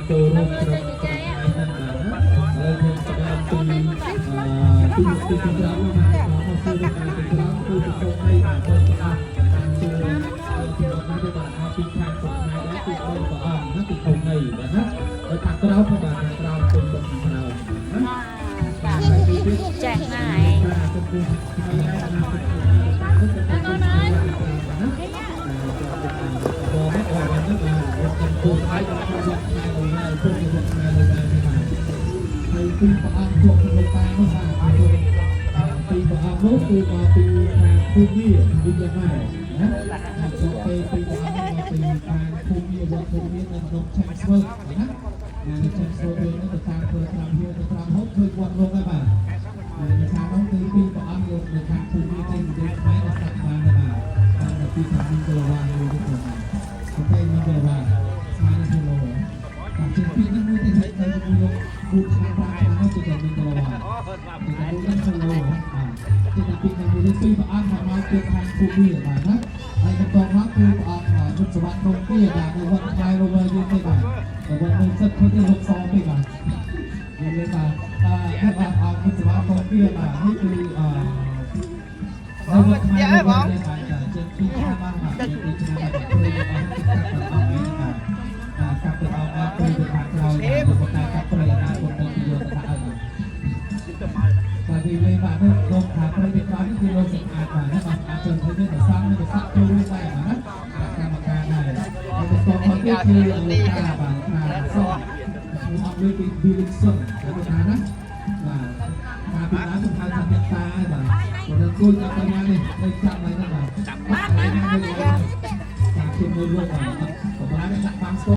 ចូលរួមក្នុងថ្ងៃហ្នឹងបាទណាហើយខ្ញុំស្ដាប់ពីអឺពីទីទីក្រៅបាទមកសួររឿងទីក្រៅគឺទៅសូមឲ្យបាទបងប្អូនតាមចូលពីមកទៅបាទពីខាងស្រុកខ្មែរដែរគឺបងប្អូនណាពីធំនៃបាទណាហើយខាងក្រៅផងបាទខាងក្រៅគុំខាងក្រៅណា ចេះណាឯង ហើយពីព្រះអង្គជាប់ក្នុងតានោះបាទពីព្រះអង្គនោះគឺមកពីខាងភូមិវិញ្ញាណណាហើយចូលទៅពីព្រះអង្គមកពីខាងភូមិវត្តភូមិនៅក្នុងឆាំស្វើណានៅឆាំស្វើវិញទៅតាមធ្វើតាមហៀទៅតាមហូបធ្វើវត្តលោកហើយបាទនៅខាងនោះគឺពីព្រះអង្គលោកនៅខាងភូមិចេញនិយាយខ្មែរដល់ស្ដាប់បានដែរបាទតាមពីខាងមីងកលវ៉ាមួយទៀតបាទតែមីងកលវ៉ាស្មាននឹងលោតាមជាពីនេះមួយទៅទៅលោកគូឆ្នាំ5ឆ្នាំនោះគឺតែមីងកលវ៉ាតែលោកនឹងលោបាទជាពីនេះមួយពីព្រះអង្គមកពីខាងភូមិបាទណាហើយបន្តមកគឺព្រះអង្គយុទ្ធសវណ្ណក្នុងពីបាទនៅវត្តខ្មែររវើយើងទេបាទតែវត្តនៅសិទ្ធិធ្វើលោកសទេបាទនិយាយថាអឺព្រះអង្គយុទ្ធសវណ្ណក្នុងពីបាទនេះគឺអឺនៅវត្តខ្មែររវើយើងបាទជាពីឆ្នាំបានបាទពីឆ្នាំបាទព្រៃអង្គកាប់ទៅអង្គឯងបាទកាប់ទៅអង្គឯងព្រៃទៅខាងក្រោយបាទតែកាប់ព្រៃអនាគតទៅយកទៅដាក់ឲ្យបាទ បាទទីលេបាទនោះលោកថាព្រៃទៅក្រោយនេះគឺលោកសម្អាតបាទណាបាទអាចទៅមានប្រសាមានប្រសាចូលរួមដែរបាទណាកម្មការដែរហើយបន្តមកទៀតគឺលោកតាបាទថាសោះអត់លើពីវីលិកសុនទៅថាណាបាទតាពីណាទៅហៅថាអ្នកតាហើយបាទបើនឹងគួយតាមតានេះនៅចាំហើយណាបាទបាទតាមខ្ញុំមើលលោកបាទបើណាដាក់បានស្គាល់។